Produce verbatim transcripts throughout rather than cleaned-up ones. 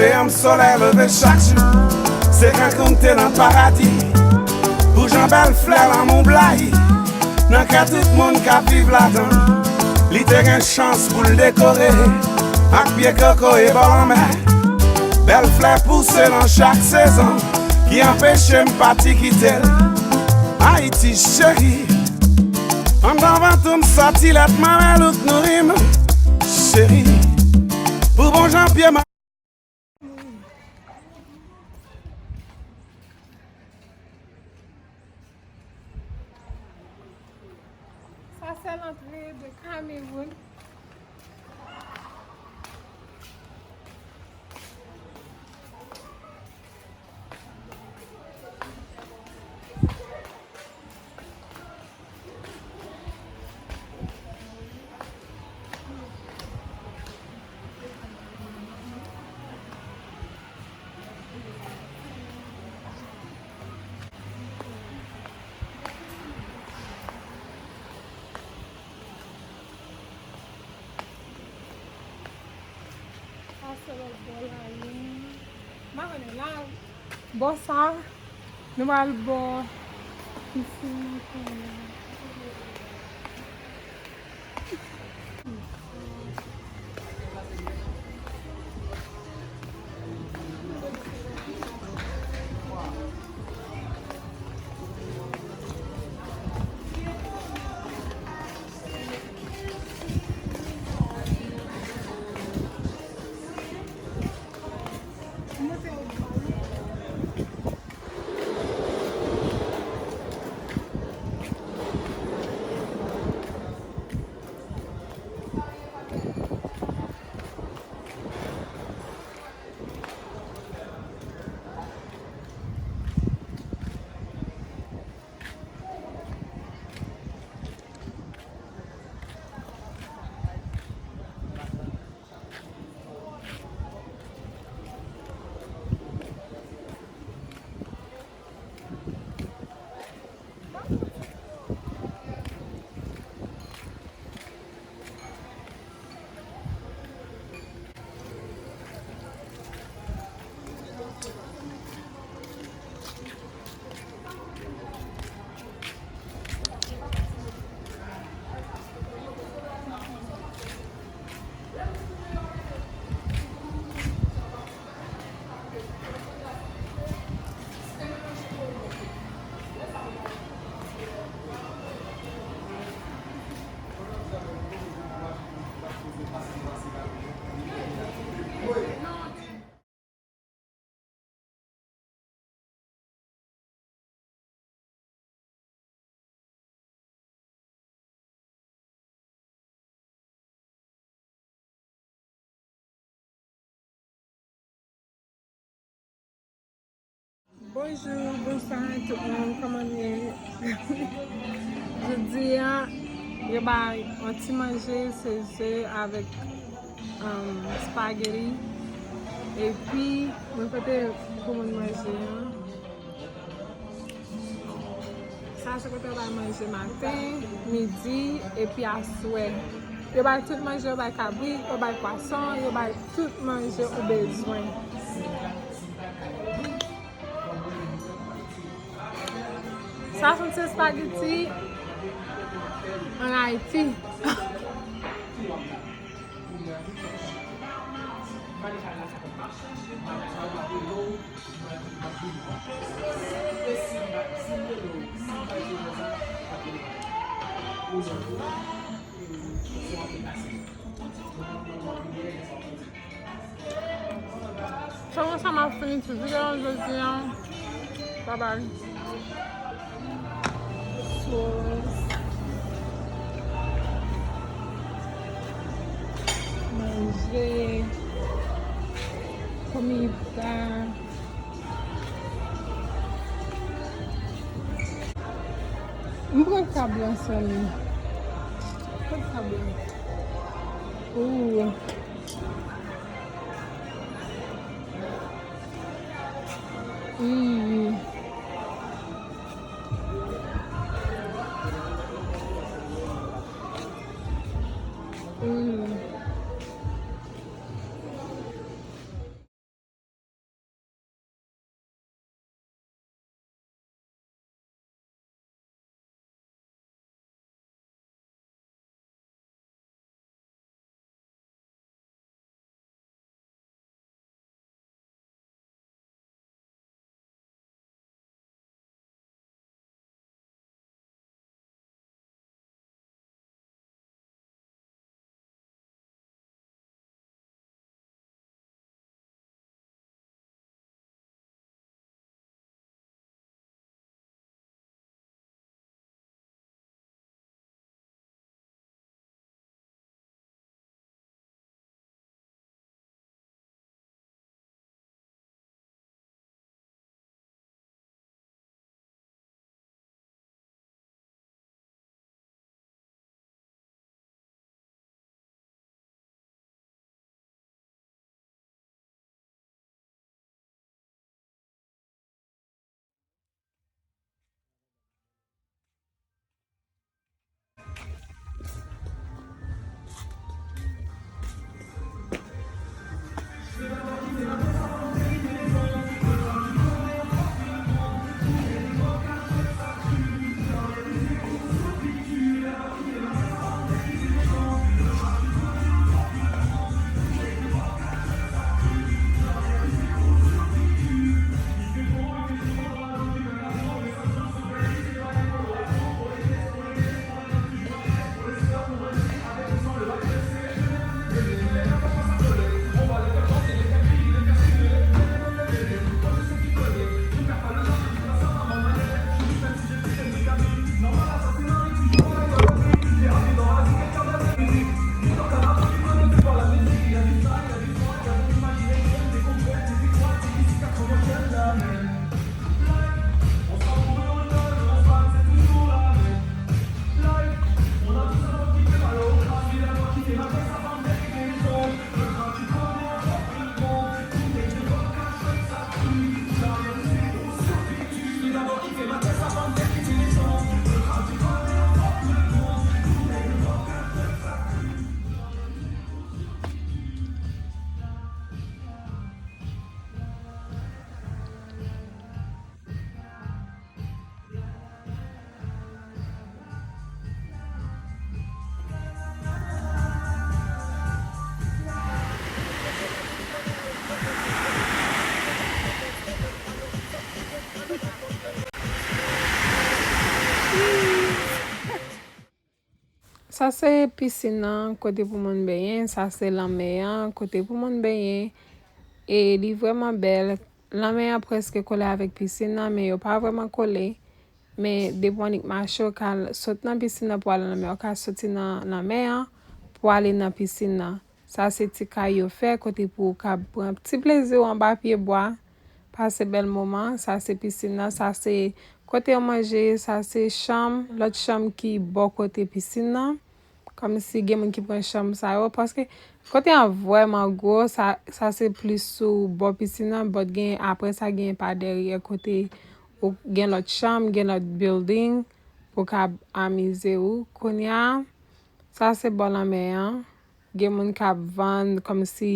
Yon solèy leve chak jou, se kankou m te nan paradi. Pou jan bèl flè lanmou blayi nan kè tout moun k ap viv ladan l. Li te gen chans pou l dekore ak pye koko e bò lanmè. Bèl flè pouse nan chak sezon ki anpeche m pati kite l. Ayiti cheri, anndan vant ou m sòti lèt manmèl ou k nouri m. Cheri, pou bon jan pye m. Sa se lantre de Kamewoun. Pase lòt bò la, wi. M pa konnen la. Bò sa, nou pral bò pisi. Bonjou, bonswa tout moun, kòman nou ye? Jodi a, yo bay yon ti manje, se ze avèk, um, spaghetti. Epi, mwen pote pou moun manje an. Sa se kote yo bay manje maten, midi, epi aswè. Yo bay tout manje, yo bay kabrit, yo bay pwason, yo bay tout manje ou bezwen. Sa se yon ti espageti ann Ayiti. Se konsa m ap fini ti videyo jodi a. Babay. Sos. Manje. Komida. M pran kabrit ansanm. Pran kabrit. Ooh. Mm. Mm. Sa se pisin nan, kote pou moun benyen. Sa se lanmè an, kote pou moun benyen. E li vrèman bèl. Lanmè an prèske kole avèk pisin nan, men yo pa vrèman kole. Men depi w annik mache, w ka sot nan pisin nan pou ale nan lanmè. Ou ka soti nan lanmè an pou ale nan pisin nan. Sa se ti kay yo fè kote pou w ka pran ti plezi w anba pye bwa, pase bèl moman. Sa se pisin nan, sa se kote yo manje, sa se chanm, lòt chanm ki bò kote pisin nan. Kòmsi gen moun ki pran chanm sa yo, paske kote an vrèman gwo, sa, sa se plis sou bò pisin nan, but gen, apre sa gen pa dèyè kote ou gen lòt chanm, gen lòt building pou w ka amize w. Kounye a, sa se bò lanmè an. Gen moun k ap vann kòmsi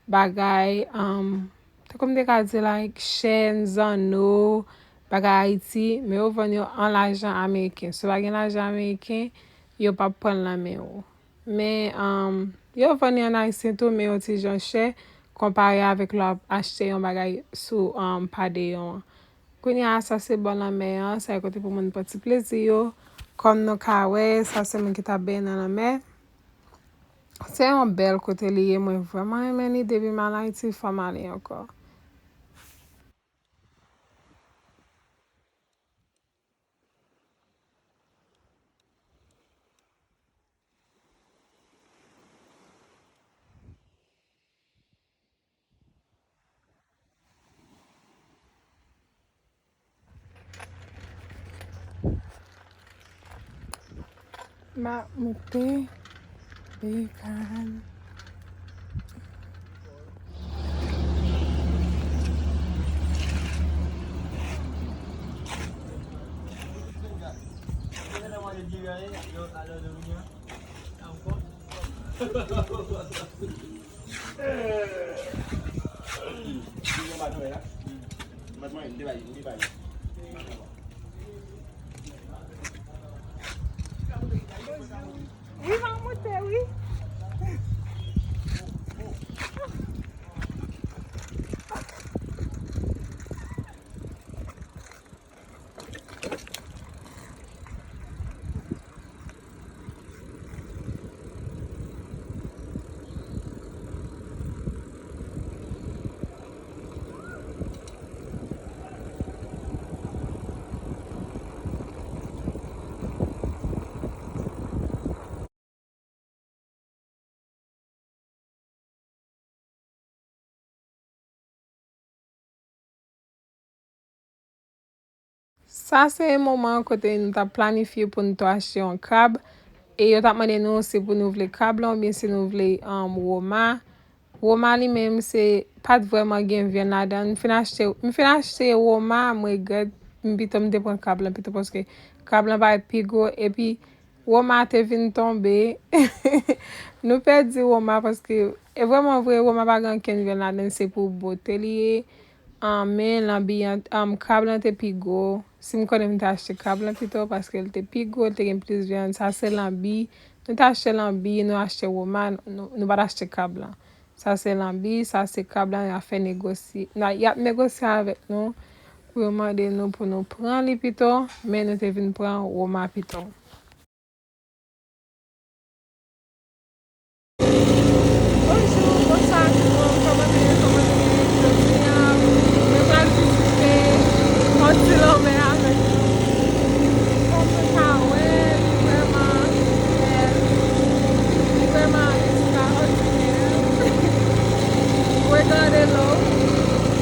bagay, um, tankou m te ka di, like, chèn, zanno, bagay Ayiti, men yo vann yo an lajan ameriken. Si w pa gen lajan ameriken, yo p ap pran l nan men w. Men, um, yo vann yo an ayisyen tou, men yon ti jan chè konpare avèk lè w ap achte yon bagay sou, um, pa deyò an. Kounye a, sa se bò lanmè an, sa e kote pou moun pran ti plezi yo. Kòm nou ka wè, sa se moun ki t ap benyen nan lanmè. Se yon bèl kote li ye, mwen vrèman renmen li depi m al Ayiti, fò m ale ankò. M ap moute Bèkàn. Wi, m ap moute, wi. Sa se moman kote nou t ap planifye pou n te achte yon krab. E yo t ap mande nou si pou nou vle krab lan oubyen si nou vle, um, woma. Woma li menm, se pa t vrèman gen vyann ladan l. M fin achte, m fin achte woma, m regrèt, m pito m te pran krab lan pito, paske krab lan parèt pi gwo, epi woma te vin tonbe. Nou pèdi woma paske, e vrèman vre, woma pa gen okenn vyann ladan l, se pou bote li ye. Ah, men lanbi an, um, krab lan te pi gwo. Si m konnen, m te achte krab lan pito, paske l te pi gwo, l te gen plis vyann. Sa se lanbi. Nou te achte lanbi, nou achte woma, nou, nou pa t achte krab lan. Sa se lanbi, sa se krab lan, y ap fè negosye. Na, y ap negosye avèk nou pou yo mande nou pou nou pran li pito, men nou te vin pran woma pito. Bonjou, bonswa tout moun, kòman nou ye, kòman nou ye? Jodi a, mwen pral vizite yon ti lanmè avèk nou. Kòm nou ka wè, li vrèman bèl, li vrèman ekstraòdinè. Regardez l'eau.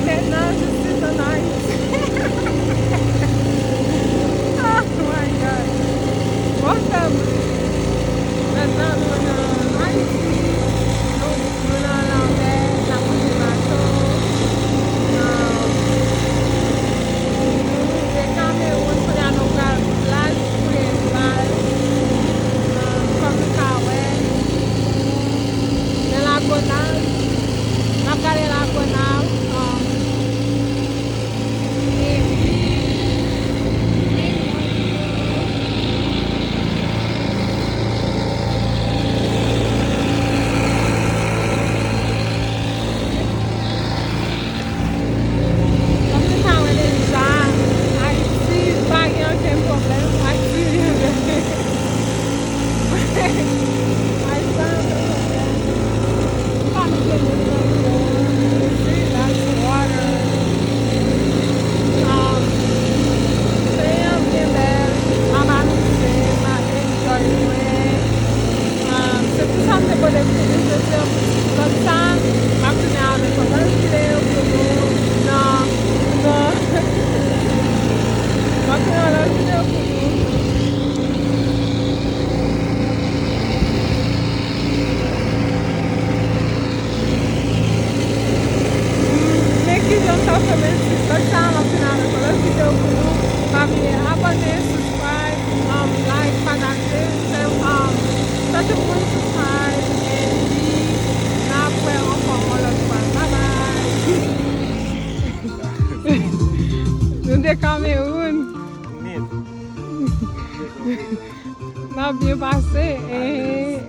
Maintenant, je suis en Haïti. Oh my God. Mèsi. Lòt sa a, m ap vin avèk yon lòt videyo pou nou. Pa bliye abòne, subscribe, um, like, pataje. Fè, um, fè tout moun subscribe, epi n ap wè ankò yon lòt fwa. Bye bye. Nou de Kamewoun. N ap byen pase. Eh,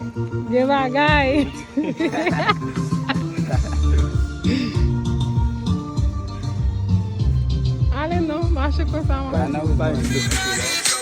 gen bagay. Ale non, mache konsa, mwen.